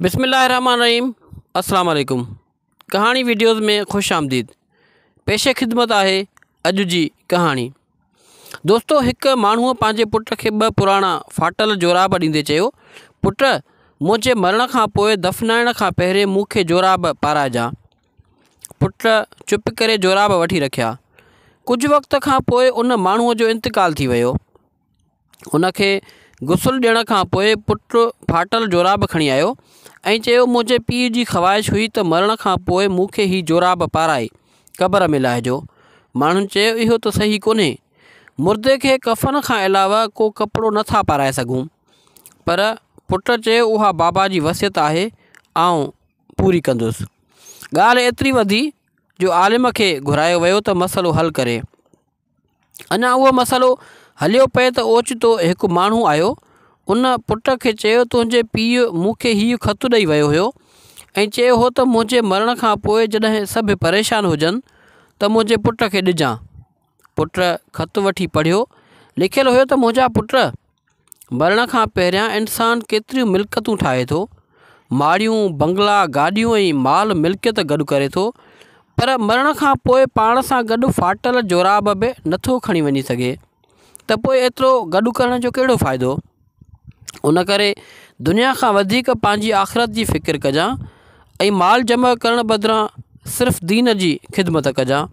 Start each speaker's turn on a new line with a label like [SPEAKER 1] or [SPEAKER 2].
[SPEAKER 1] بسم الله الرحمن الرحيم السلام عليڪم ڪهاڻي ويڊيوز ۾ خوش آمديد پيش خدمت آهي اڄ جي ڪهاڻي دوستو هڪ ماڻهوء پنهنجي پٽ کي ٻه پراڻا ڦاٽل جوراب ڏيندي چيو پٽ منهنجي مرڻ کان پوء دفنائڻ کان پهرين مون کي جوراب پارائجان پٽ چپ ڪري جوراب وٺي رکيا ڪجهه وقت کان پوء ان ماڻهوء جو انتقال ٿي ويو ان کي غسل ڏيڻ کان پوء پٽ ڦاٽل جوراب کڻي آيو ۽ چيو منهنجي پيء جي خواهش هئي ته مرڻ کان پوء مون کي هي جوراب پارائي قبر ۾ لاهجو. ماڻهن چيو اهو ته صحيح ڪونهي. مردي کي ڪفن کان علاوه ڪو ڪپڙو نه ٿا پارائي سگهون. پر پٽ چيو اها بابا جي وصيت آهي آئون پوري ڪندس. ڳالهه ايتري وڌي جو عالم کي گهرايو ويو ته مسئلو حل ڪري. اڃا اهو مسئلو هليو پئي ته اوچتو هڪ ماڻهو آيو. ان پٽ کي چيو تنهنجي پيء مون کي هيء خط ڏئي ويو هيو ۽ چيو هو ته منهنجي مرڻ کان پوء جڏهن سڀ پريشان هجن ته منهنجي پٽ کي ڏجان. پٽ خط وٺي پڙهيو. لکيل هيو ته منهنجا پٽ! مرڻ کان پهريان انسان ڪيتريون ملڪيتون ٺاهي ٿو، ماڙيون، بنگلا، گاڏيون ۽ مال ملڪيت گڏ ڪري ٿو، پر مرڻ کان پوء پاڻ سان گڏ ڦاٽل جوراب به نٿو کڻي وڃي سگهي ته پوء ايترو گڏ ڪرڻ جو ڪهڙو فائدو؟ ان ڪري دنيا کان وڌيڪ پنهنجي آخرت جي فڪر ڪجان ۽ مال جمع ڪرڻ بدران صرف دين جي خدمت ڪجان.